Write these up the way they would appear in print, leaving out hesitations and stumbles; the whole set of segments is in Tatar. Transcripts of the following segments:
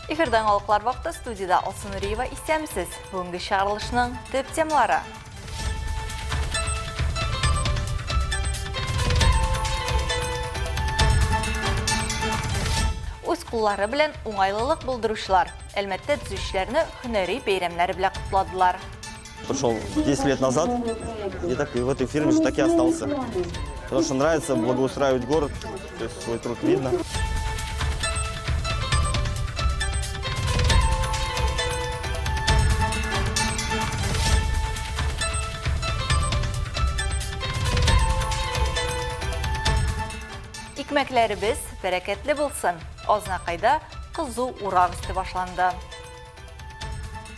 Эфирда яңалыклар вакыты студиядә Алсу Нуриева исәнмесез. Бүгенге чыгарылышның төп темалары. Үз куллары белән уңайлылык булдыручылар Әлмәттә төзүчеләрне һөнәри бәйрәмнәре белән котладылар. Пришел 10 лет назад, и так и в этой фирме же так и остался. Потому что нравится благоустраивать город, то есть свой труд видно. Икмәкләребез бәрәкәтле булсын! Азнакайда кызу урак өсте башланды.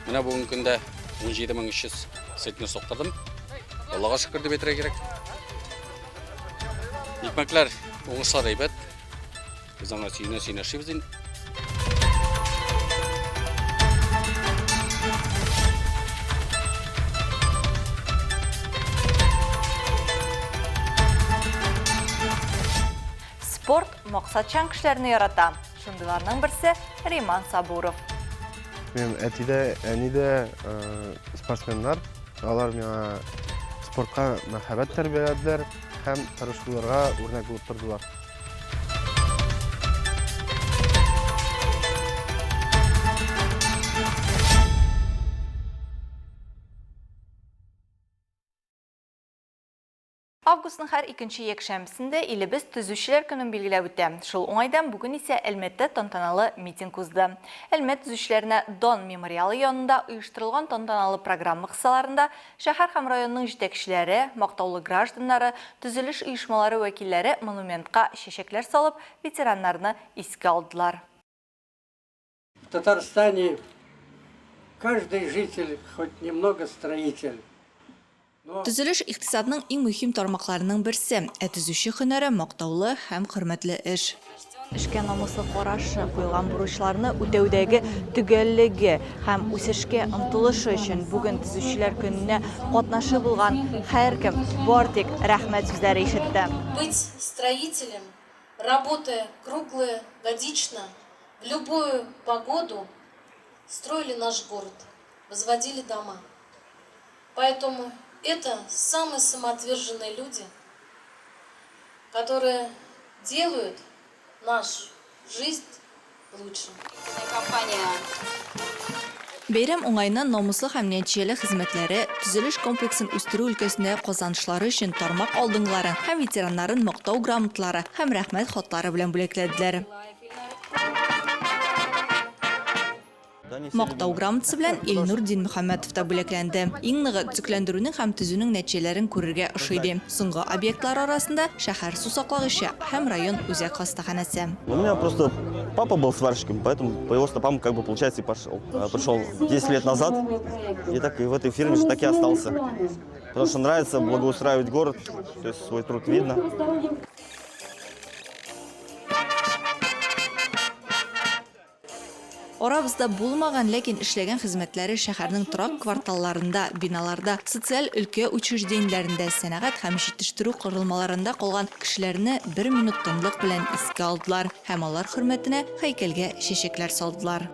Менә бүгенге көндә 17300 центнер суктырдым. Аллага шөкер дип әйтергә кирәк. Икмәкләр, уңышлар әйбәт. Без аңа сөенә-сөенә эшлибез инде. Спорт максатчан кешеләрне ярата. Шундыйларның берсе Риман Сабуров. Минем әти дә, әни дә спортсменнар. Алар миңа спортка мәхәббәт тәрбияләделәр һәм тырыш булырга үрнәк булып тордылар. Августның һәр икенче якшәмбесендә илебез Төзүчеләр көнен билгеләп үтә. Шул уңайдан бүген исә Әлмәттә тантаналы митинг узды. Әлмәт төзүчеләренә дан мемориалы янында оештырылган тантаналы программа кысаларында шәһәр һәм районның җитәкчеләре, мактаулы гражданнары, төзелеш оешмалары вәкилләре монументка чәчәкләр салып, ветераннарны искә алдылар. В Татарстане каждый житель хоть немного строитель. Но... Төзелеш, икътисадның иң мөһим тармакларының берсе, ә төзүче һөнәре, мактаулы һәм хөрмәтле эш. Эшкә намуслы карашы, куелган бурычларны үтәүдәге төгәллеге һәм үсешкә омтылышы өчен бүген Төзүчеләр көненә катнашы булган һәркем бар тик рәхмәт сүзләре ишетте. Быть строителем, работая круглогодично, В любую погоду строили наш город, возводили дома. Поэтому это самые самоотверженные люди, которые делают нашу жизнь лучше. Бәйрәм уңаеннан намуслы һәм нәтиҗәле хезмәтләре, төзелеш комплексын үстерү өлкәсендәге казанышлары өчен тармак алдынгыларын һәм ветераннарын Мактау грамоталары һәм Рәхмәт хатлары белән бүләкләделәр. Мактау грамотасы белән Илнур Динмөхәммәтов та бүләкләнде. Иң ныгы, төзекләндерүнең һәм төзүнең нәтиҗәләрен күрергә ошый, ди. Соңгы объектлар арасында, шәһәр сусаклагычы һәм район үзәк хастаханәсе. У меня просто папа был сварщиком, поэтому по его стопам как бы получается и пошел. Пришел 10 лет назад и так и в этой фирме же так и остался. Потому что нравится благоустраивать город, то есть свой труд видно. Арабызда булмаган, ләкин эшләгән хезмәтләре шәһәрнең торак кварталларында, биналарда, социаль өлкә учреждениеләрендә, сәнәгать һәм җитештерү корылмаларында калган кешеләрне бер минут тынлык белән искә алдылар һәм алар хөрмәтенә һәйкәлгә чәчәкләр салдылар.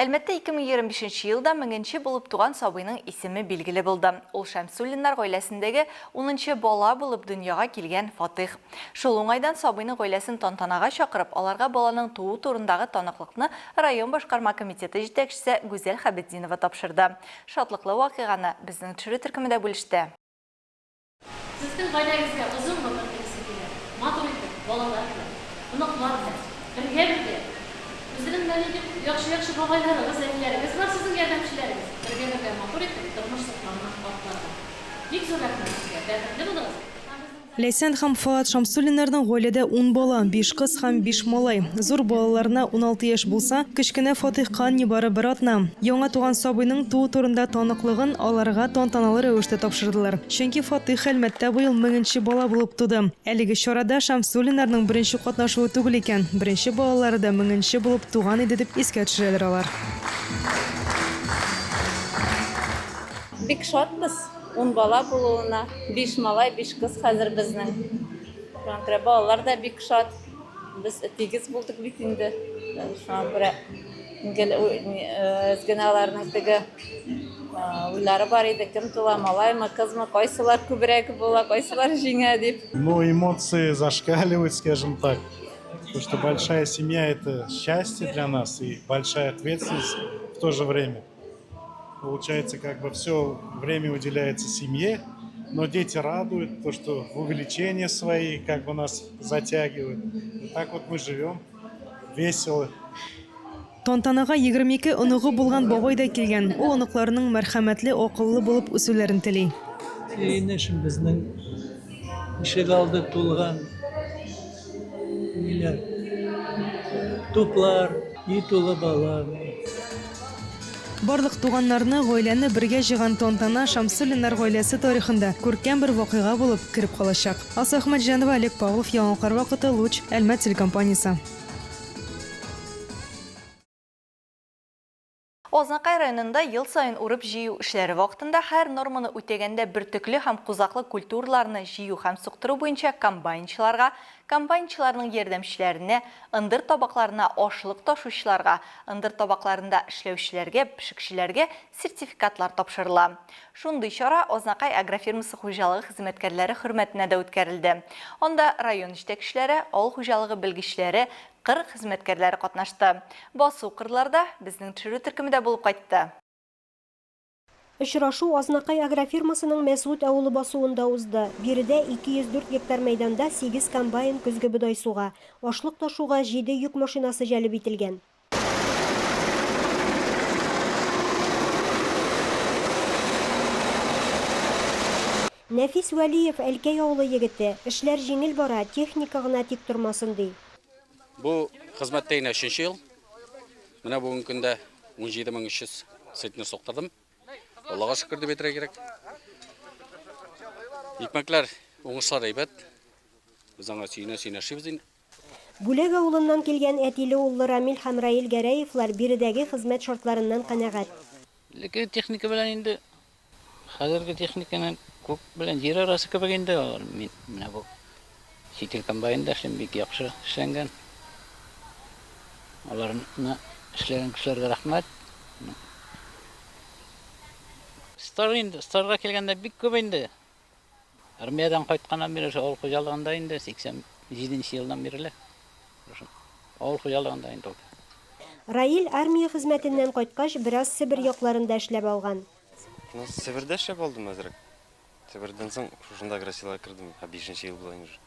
Әлмәттә 2025 нче елда меңенче булып туган сабыйның исеме билгеле булды. Ул Шәмсуллиннар гаиләсендәге унынчы бала булып дөньяга килгән Фатыйх. Шул уңайдан сабыйның гаиләсен тантанага чакырып, аларга баланың туу турындагы таныклыкны район башкарма комитеты җитәкчесе Гүзәл Хәбетдинова тапшырды. Шатлыклы вакыйганы безнең төшерү төркеме дә бүлеште. Сезнең гаиләгезгә озын гомер телисе килә. Матур итеп, балалар белән, оныклар белән, бергә-бергә. Үзенең менә нинди яхшы-яхшы бабайларыгыз, әниләрегез бар сезнең ярдәмчеләрегез. Бергә-бергә матур итеп тормыш сукмагыннан атларга. Бик зур рәхмәт сезгә, бәхетле булыгыз һәм безнең. Ләйсән һәм Фоат Шамсуллиннарның гаиләдә ун бала, биш кыз һәм биш малай. Зур балаларына 16 яшь булса, кечкенә Фатыйхка нибары бер атна. Яңа туган сабыйның туу турында таныклыгын аларга тантаналы рәвештә тапшырдылар. Чөнки Фатыйх Әлмәттә быел меңенче бала булып туды. Әлеге чарада Шамсуллиннарның беренче катнашуы түгел икән. Беренче балалары да меңенче булып туган иде дип искә төшерәләр алар. Бик шатбыз ун бала булуына, биш малай, биш кыз хәзер безнең. Шуңа күрә балалар да бик шат. Без тигез булдык бит инде. Шуңа күрә гел әз генә аларның теге уйлары бар иде, кем тула, малаймы, кызмы, кайсылар күбрәк була, кайсылар җиңә дип. Ну, эмоции зашкаливают, скажем так. Потому что большая семья – это счастье для нас и большая ответственность в то же время. Получается, как бы все время уделяется семье, но дети радуют, то, что в увеличение свои как бы нас затягивают. Вот так вот мы живем весело. Тантанага 22 оныгы булган бабай да килгән. Ул оныкларының мәрхәмәтле, акыллы булып үсүләрен тели. Сөенечем безнең ишегалды тулган ниләр, туплар, өй тулы бала. Барлык туганнарны, гаиләне бергә җыйган тантана Шамсуллиннар гаиләсе тарихында күркәм бер вакыйга булып кереп калачак. Алсу Әхмәтҗанова, Олег Павлов, Яңалыклар вакыты, Луч, Әлмәт телекомпаниясе. Азнакай районында ел саен урып-җыю эшләре вакытында һәр норманы үтәгәндә бөртекле һәм кузаклы культураларны җыю һәм суктыру буенча комбайнчыларга, комбайнчыларның ярдәмчеләренә, ындыр табакларына ашлык ташучыларга, ындыр табакларында эшләүчеләргә, пешекчеләргә сертификатлар тапшырыла. Шундый чара Азнакай агрофирмасы хуҗалыгы хезмәткәрләре хөрмәтенә дә үткәрелде. Анда район җитәкчеләре, авыл хуҗалыгы белгечләре, кыр хезмәткәрләре катнашты. Басу-кырларда безнең төшерү төркеме дә булып кайтты. Очрашу Азнакай агрофирмасының Мәсгуть авылы басуында узды. Биредә 204 гектар мәйданда сигез комбайн көзге бодай суга. Ашлык ташуга җиде йөк машинасы җәлеп ителгән. Нәфис Вәлиев, Әлкәй авылы егете. Эшләр җиңел бара, техника гына тик тормасын, ди. Бу хезмәттә инде өченче ел. Менә бүгенге көндә 17300 центнер суктырдым. Аллага шөкер дип әйтергә кирәк. Икмәкләр, уңышлар әйбәт. Без аңа сөенә-сөенә эшлибез инде. Бүләк авылыннан килгән әтиле-уллы Рамил һәм Раил Гәрәевлар биредәге хезмәт шартларыннан канәгать. Элеккеге техника белән инде хәзерге техниканың күк белән җир арасы кебек инде алар. Мин менә бу чит ил комбайнында эшлим, бик яхшы эшләнгән. Аларны эшләгән кешеләргә рәхмәт. Стаж инде, стажга килгәндә бик күп инде. Армиядән кайтканнан бирле шул авыл хуҗалыгында инде, 87 нче елдан бирле шушы авыл хуҗалыгында инде ул. Раил армия хезмәтеннән кайткач, бераз Себер якларында эшләп алган. Ну, Себердә эшләп алдым әзрәк. Себердән соң шушында Агросилага кердем, ә бишенче ел була инде уже.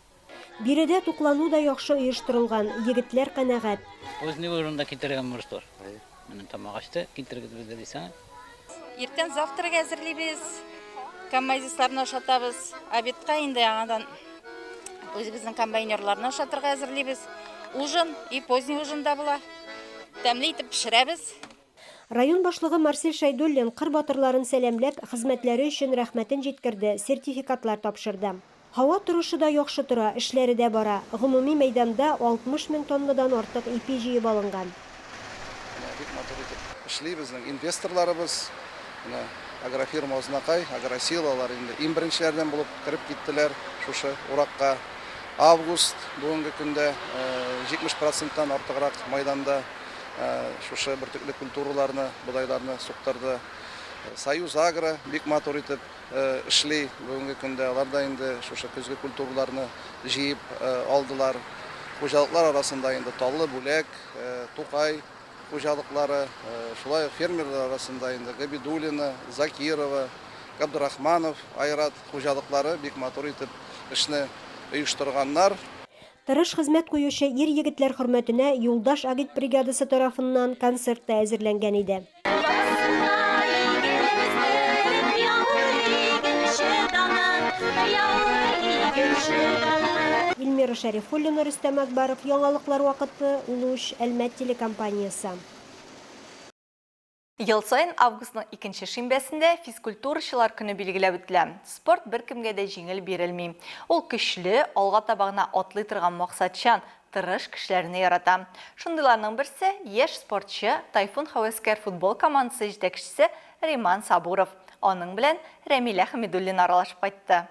Биредә туклану да яхшы оештырылган, егетләр канәгать. Поздний урында китерергә может. Менә тамак ачты, китерегез безгә дисәң. Иртән завтрак әзерлибез, комбайнистларны ашатабыз. Обедка инде яңадан үзебезнең комбайнерларны ашатырга әзерлибез. Ужин и поздний ужин да була. Тәмле итеп пешерәбез. Район башлыгы Марсель Шәйдуллин кыр батырларын сәламләп, хезмәтләре өчен рәхмәтен җиткерде, сертификатлар тапшырды. Һава торышы да яхшы тора, эшләре дә бара. Гомуми мәйданда 60 мең тоннадан артык ипи җыеп алынган. Менә бик матур итеп эшли безнең инвесторларыбыз. Менә Агрофирма Азнакай, Агросила, алар инде иң беренчеләрдән булып кереп киттеләр шушы уракка. Август бүгенге көндә 70 проценттан артыграк майданда шушы бөртекле культураларны, бодайларны суктырды. Союз Агро бик матур итеп эшли бүгенге көндә. Алар да инде шушы көзге культураларны җыеп алдылар. Хуҗалыклар арасында инде Таллы Бүләк, Тукай хуҗалыклары, шулай ук фермерлар арасында инде Габидуллина, Закирова, Габдрахманов, Айрат хуҗалыклары бик матур итеп эшне оештырганнар. Тырыш хезмәт куючы ир-егетләр хөрмәтенә Юлдаш агитбригадасы тарафыннан концерт та әзерләнгән иде. Эльмира Шәрифуллина, Рөстәм Акбаров, Яңалыклар вакыты, Луч, Әлмәт телекомпаниясе. Ел саен августның икенче шимбәсендә физкультурачылар көне билгеләп үтелә. Спорт беркемгә дә җиңел бирелми. Ул көчле, алга таба гына атлый торган максатчан, тырыш кешеләрне ярата. Шундыйларның берсе, яшь спортчы, Тайфун һәвәскәр футбол командасы җитәкчесе Риман Сабуров. Аның белән Рәмилә Хәмидуллина аралашып кайтты.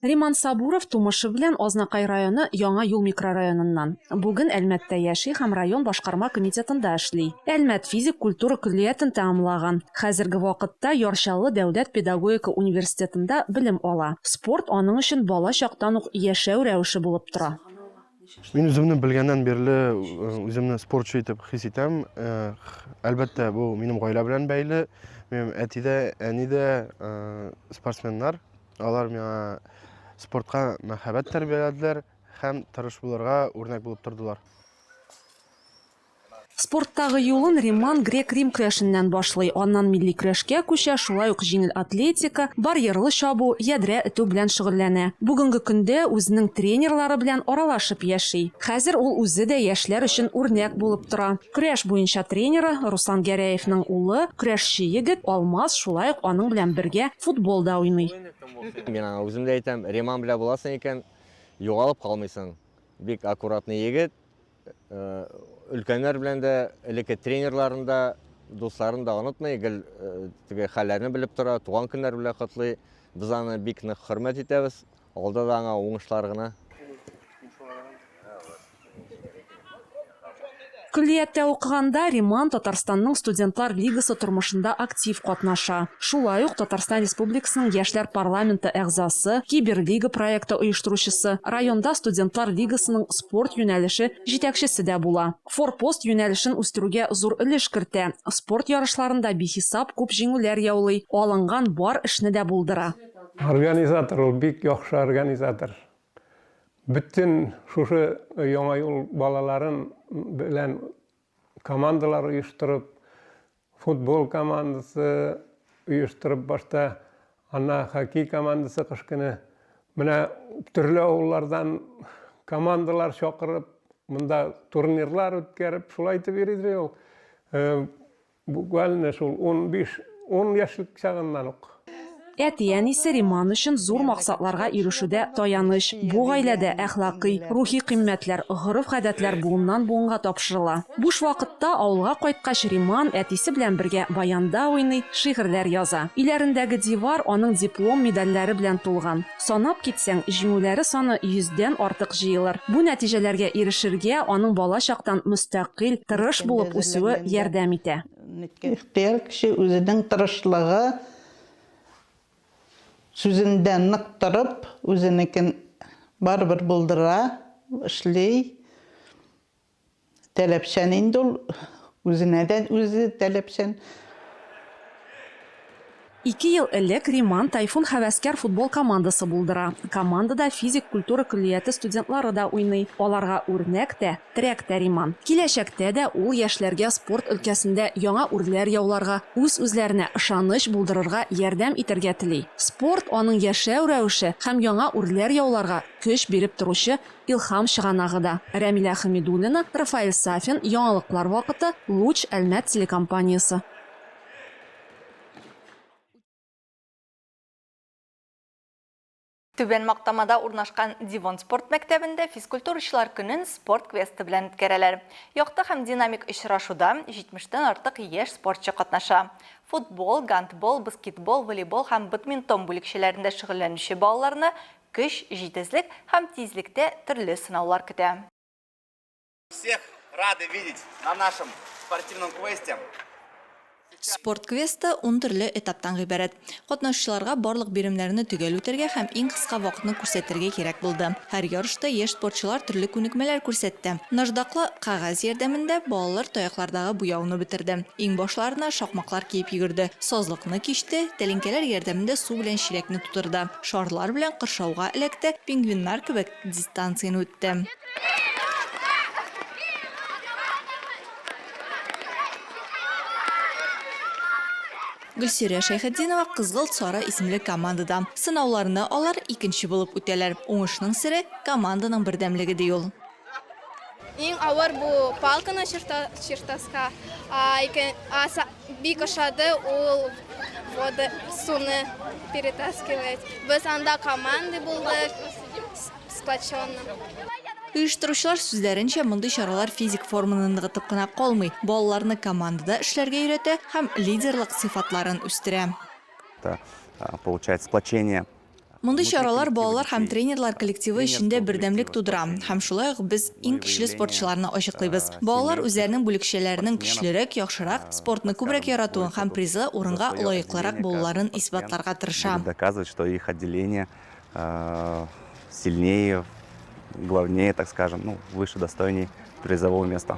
Риман Сабуров тумышы белән Азнакай районы Яңа юл микрорайоныннан. Бүген Әлмәттә яши һәм район башкарма комитетында эшли. Әлмәт физик культура көллиятен тәмамлаган. Хәзерге вакытта Яр Чаллы дәүләт педагогика университетында белем ала. Спорт аның өчен бала чактан ук яшәү рәвеше булып тора. Мин үземне белгәннән бирле үземне спортчы итеп хис итәм. Әлбәттә, бу минем гаилә белән бәйле. Минем әти дә, әни дә спортсменнар. Алар миңа спортка мәхәббәт тәрбияләделәр һәм тырыш булырга үрнәк булып тордылар. Спорттагы юлын Риман грек-рим көрәшеннән башлый, аннан милли көрәшкә күчә, шулай ук җиңел атлетика, барьерлы чабу, ядрә этү белән шөгыльләнә. Бүгенге көндә үзенең тренерлары белән аралашып яши. Хәзер ул үзе дә яшьләр өчен үрнәк булып тора. Көрәш буенча тренеры, Руслан Гәрәевның улы, көрәшче егет Алмаз шулай ук аның белән бергә футбол да уйный. Мин аңа үзем дә әйтәм, Риман белән буласың икән, югалып калмыйсың. Бик аккуратный егет, өлкәннәр белән дә, элекке тренерларын да, дусларын да онытмый, гел теге хәлләрне белеп тора, туган көннәр белән котлый. Без аны бик нык хөрмәт итәбез. Алда да аңа уңышлар гына. Көллияттә укыганда Риман Татарстанның студентлар лигасы тормышында актив катнаша. Шулай ук Татарстан Республикасының Яшьләр парламенты әгъзасы, Киберлига проекты оештыручысы, районда студентлар лигасының спорт юнәлеше җитәкчесе дә була. Форпост юнәлешен үстерүгә зур өлеш кертә, спорт ярышларында бихисап күп җиңүләр яулый, алынган бар эшне дә булдыра. Организатор ул, бик яхшы организатор. Бөтен шушы Яңа юл балаларын белән командалар оештырып, футбол командасы оештырып башта, анна хоккей командасы кыш көне. Менә төрле авыллардан командалар чакырып, монда турнирлар үткәреп, шулай итеп йөри ул. Буквально шул 15, ун яшьлек чагыннан ук. Әти-әнисе Риман өчен зур максатларга ирешүдә таяныч. Бу гаиләдә әхлакый, рухи кыйммәтләр, гореф-гадәтләр буыннан-буынга тапшырыла. Буш вакытта авылга кайткач Риман әтисе белән бергә баянда уйный, шигырьләр яза. Өйләрендәге дивар аның диплом, медальләре белән тулган. Санап китсәң, җиңүләре саны йөздән артык җыелыр. Бу нәтиҗәләргә ирешергә аның бала чактан мөстәкыйль, тырыш булып үсүе ярдәм итә. Ихтыяр көче, үзенең тырышлыгы, сүзендә нык торып, үзенекен барыбер булдыра, эшли. Таләпчән инде ул, үзенә дә үзе таләпчән. Ике ел элек Риман Тайфун һәвәскәр футбол командасы булдыра. Командада физик культура көллияте студентлары да уйный. Аларга үрнәк тә, терәк тә Риман. Киләчәктә дә ул яшьләргә спорт өлкәсендә яңа үрләр яуларга, үз-үзләренә ышаныч булдырырга ярдәм итәргә тели. Спорт, аның яшәү рәвеше һәм яңа үрләр яуларга көч биреп торучы Илһам чыганагы да. Рәмилә Хәмидуллина, Рафаэль Сафин, Яңалыклар вакыты, Луч, Әлмәт телекомпаниясе. Түбән Мактамада урнашкан Дивон спорт мәктәбендә физкультурачылар көнен спорт квесты белән үткәрәләр. Якты һәм динамик очрашуда 70 тән артык яшь спортчы катнаша. Футбол, гандбол, баскетбол, волейбол һәм бадминтон бүлекчәләрендә шөгыльләнүче балаларны Көч, җитезлек һәм тизлектә төрле сынаулар көтә. Всех рады видеть на нашем спортивном квесте. Спорт квесты ун төрле этаптан гыйбарәт. Катнашучыларга барлык биремнәрне төгәл үтәргә һәм иң кыска вакытны күрсәтергә кирәк булды. Һәр ярышта яшь спортчылар төрле күнекмәләр күрсәтте. Наждаклы кәгазь ярдәмендә балалар таяклардагы буяуны бетерде, иңбашларына шакмаклар киеп йөгерде, сазлыкны кичте, тәлинкәләр ярдәмендә су белән чиләкне тутырды. Шарлар белән кыршауга эләкте, пингвиннар кебек дистанцияне үтте. Гөлсирә Шәйхетдинова Кызгылт сары исемле командада. Сынауларны алар икенче булып үтәләр. Уңышның сере, команданың бердәмлеге, ди ул. Иң авыр бу палканы чертаска, бик ошады ул вода суны перетаскивать. Без анда команда булдык, сплоченно. Оештыручылар сүзләренчә, мондый чаралар физик форманы ныгытып кына калмый, балаларны командада эшләргә өйрәтә һәм лидерлык сыйфатларын үстерә. Это получается сплочение. Мондый чаралар балалар һәм тренерлар коллективы эчендә бердәмлек тудыра, һәм шулай ук без иң көчле спортчыларны ачыклыйбыз. Балалар үзләренең бүлекчәләренең көчлерәк, яхшырак, спортны күбрәк яратуын һәм призлы урынга лаеклырак булуларын исбатларга тырыша. Будут доказывать, что их отделение сильнее, главнее, так скажем, ну, выше, достойней призового места.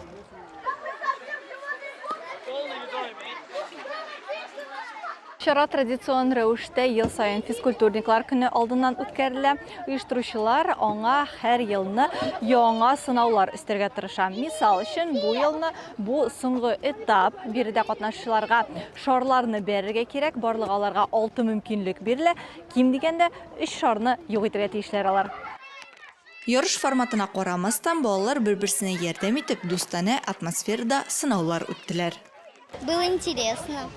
Чара традицион рәвештә ел саен физкультурниклар көне алдыннан үткәрелә. Оештыручылар аңа һәр елны яңа сынаулар өстәргә тырыша. Мисал өчен, бу елны бу соңгы этап. Биредә катнашучыларга шарларны бәрергә кирәк. Барлыгы аларга 6 мөмкинлек бирелә. Ким дигәндә, өч шарны юк итәргә тиешләр алар. Ярыш форматына карамастан, балалар бер-берсенә ярдәм итеп, дустанә атмосферада сынаулар үттеләр. Было интересно.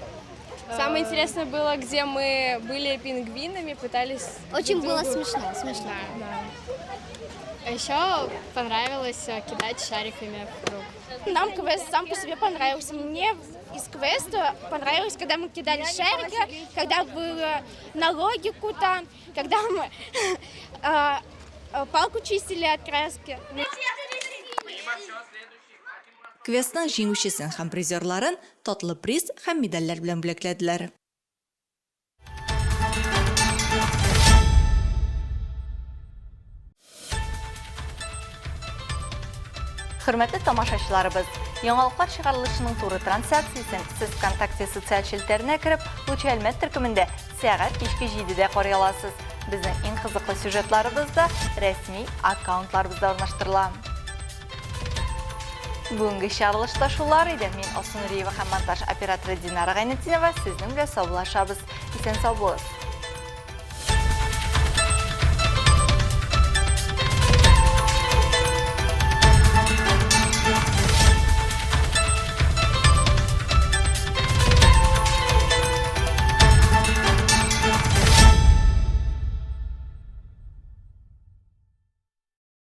Самое интересное было, где мы были пингвинами, пытались... Очень было смешно, смешно. Да. А еще понравилось э, кидать шариками в круг. Нам квест сам по себе понравился. Мне из квеста понравилось, когда мы кидали шарики, когда было на логику там, когда мы э, э, палку чистили от краски. Квестның җиңүчесен һәм призерларын татлы приз һәм медальләр белән бүләкләделәр. Хөрмәтле тамашачыларыбыз, яңалыклар чыгарылышының туры трансляциясен сез ВКонтакте социаль челтәренә кереп, Лучи Әлмәт төркемендә сәгать кичке 7-дә карый аласыз. Безнең иң кызыклы сюжетларыбыз да рәсми аккаунтларыбызда урнаштырыла. Бүгенге чыгарылышта шулар иде. Мин Алсу Нуриева һәм монтаж операторы Динара Гайнетдинова сезнең белән саубуллашабыз. Исән сау булыгыз.